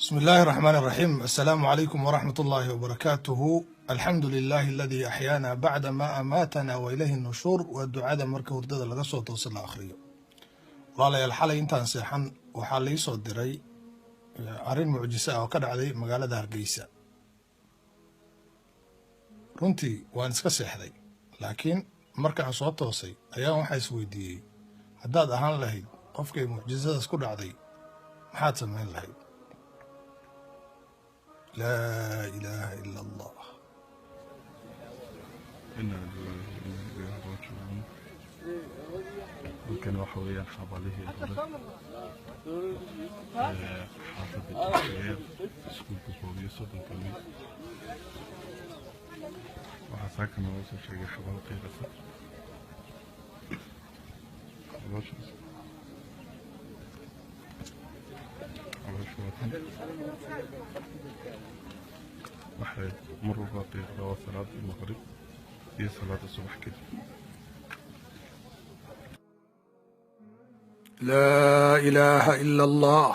بسم الله الرحمن الرحيم. السلام عليكم ورحمة الله وبركاته. الحمد لله الذي أحيانا بعد ما أماتنا وإليه النشور. Waa ducada marka hurdada laga soo tooso la akhriyo. Walaalayaal, xalay intaan seexan waxaa lai soo diray arrin mucjiso ah oo ka dhacday magaalada Hargeysa. Runtii waan iska seexday, laakiin markaan soo toosay ayaan waxaa isweydiiyey: haddaad ahaan lahayd qofkay mucjisadaas ku dhacday, maxaad samayn lahayd? Laa ilaaha ila Allah. Inna lillahi wa inna ilayhi raajicuun. Halkan waxa weeyaan xabaalihii hore ee xaafadda Jigjiga, iskuulka 31-ka May. Waxaa saaka nooga soo sheegay xabaal qiiqasa. Xabaashaas, xabaashu waa tan. Waxay mar walba qiiqda waa salaada maqrib iyo salaada subax kadib. Laa ilaaha ila Allah.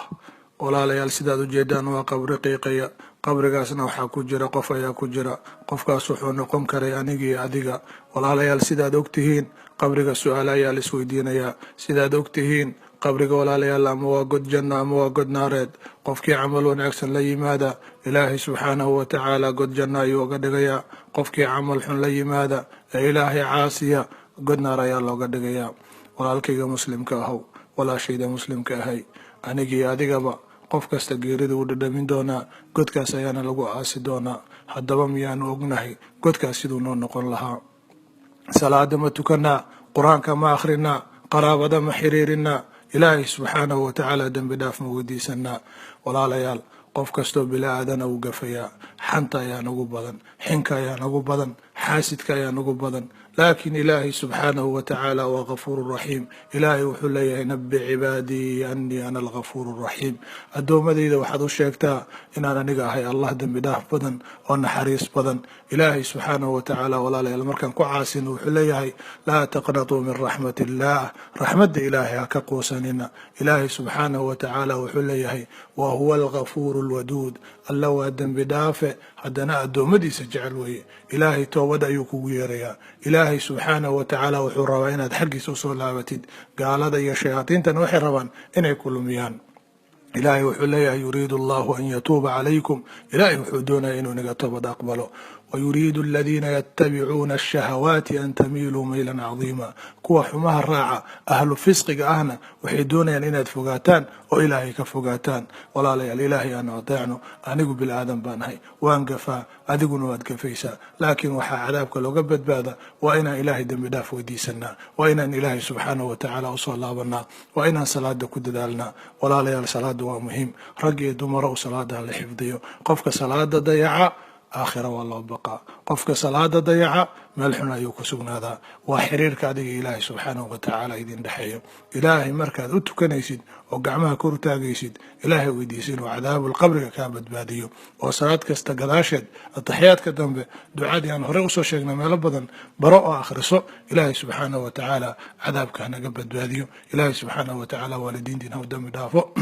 Walaalayaal, sidaad u jeedaan waa qabri qiiqaya. Qabrigaasna waxaa ku jira qof ayaa ku jira. Qofkaas wuxuu noqon karay anigii adiga. Walaalayaal, sidaad ogtihiin, qabriga su-aale ayaa la isweydiinayaa. Sidaad ogtihiin, qabriga, walaalayaal, ama waa god janno ama waa god naareed. Qofkii camal wanaagsan la yimaada, Ilaahay subxaanahu wa tacaala god janno ayuu uga dhigayaa. Qofkii camal xun la yimaada ee Ilaahay caasiya, god naar ayaa looga dhigayaa. Walaalkayga muslimka ahow, walaashayda muslimka ahay, anigii adigaba qof kasta geerida uu dhadhamin doonaa, godkaas ayaana lagu aasi doonaa. Haddaba miyaanu ognahay godkaas siduu noo noqon lahaa? Salaada ma tukanaa? Qur-aanka ma akhrinaa? Qaraabada ma xiriirinaa? Ilaahay subxaanahu wa tacaala dembi dhaaf ma weydiisanaa? Walaalayaal, qof kastoo bila aadana uu gafayaa. Xanta ayaa nagu badan, xinka ayaa nagu badan, xaasidka ayaa nagu badan, laakiin Ilaahay subxaanahu wa tacaala waa ghafuuru raxiim. Ilaahay wuxuu leeyahay: "Nabbi cibaadii annii ana alghafuuru raxiim." Addoommadayda waxaad u sheegtaa inaan aniga ahay Allah dembi dhaaf badan oo naxariis badan. Ilaahay subxaanahu wa tacaala, walaalayaal, markaan ku caasino wuxuu leeyahay: "Laa taqnatuu min raxmat illaah." Raxmadda Ilaahay ha ka quusanina. Ilaahay subxaanahu wa tacaala wuxuu leeyahay: "Wa huwa alghafuuru alwaduud." Alla waa dembi dhaafe, haddana addoommadiisa jecel weeye. Ilaahay toobad ayuu kugu yeerayaa. Ilaahay subxaanahu wa tacaala wuxuu rabaa inaad xaggiisa usoo laabatid. Gaalada iyo shayaadiintana waxay rabaan inay ku lumiyaan. Ilaahay wuxuu leeyahay: "Yuriidu Allahu an yatuuba calaykum." Ilaahay wuxuu doonaya inuu naga toobad aqbalo. "Wayuriidu aladiina yatabicuuna ashahawaati an tamiiluu maylan cadiima." Kuwa xumaha raaca, ahlu fisqiga ahna, waxay doonayaan inaad fogaataan oo Ilaahay ka fogaataan. Walaalayaal, Ilaahay aanu adeecno. Anigu bil aadan baan ahay, waan gafaa, adiguna waad gafaysaa, laakiin waxaa cadaabka looga badbaada waa inaan Ilaahay dembi dhaaf weydiisanaa, waa inaan Ilaahay subxaanahu wa tacaala usoo laabanaa, waa inaan salaada ku dadaalnaa. Walaalayaal, salaada waa muhiim. Rag iyo dumaro u salaada la xifdiyo. Qofka salaada dayaca, aakhira waa loo baqaa. Qofka salaada dayaca, meel xun ayuu ku sugnaadaa. Waa xiriirka adiga Ilaahay subxaanahu wa tacaala idin dhexeeyo. Ilaahay markaad u tukanaysid oo gacmaha kor taagaysid, Ilaahay weydiisa inuu cadaabul qabriga kaa badbaadiyo. Oo salaad kasta gadaasheed, ataxiyaadka dambe, ducadii aan horey usoo sheegnay meelo badan baro oo akhriso. Ilaahay subxaanahu wa tacaala cadaabka hanaga badbaadiyo. Ilaahay subxaanahu wa tacaala waalidiintiin ha u dambi dhaafo.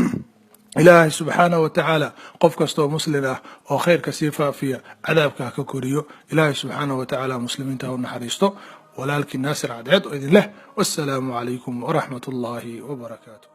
Ilaahay subxaanahu wa tacaala qof kastoo muslim ah oo khayrka sii faafiya cadaabka ha ka koriyo. Ilaahay subxaanahu wa tacaala muslimiinta ha u naxariisto. Walaalkii Naasir Cadceed oo idin leh, wassalaamu calaykum waraxmat ullaahi wabarakaatu.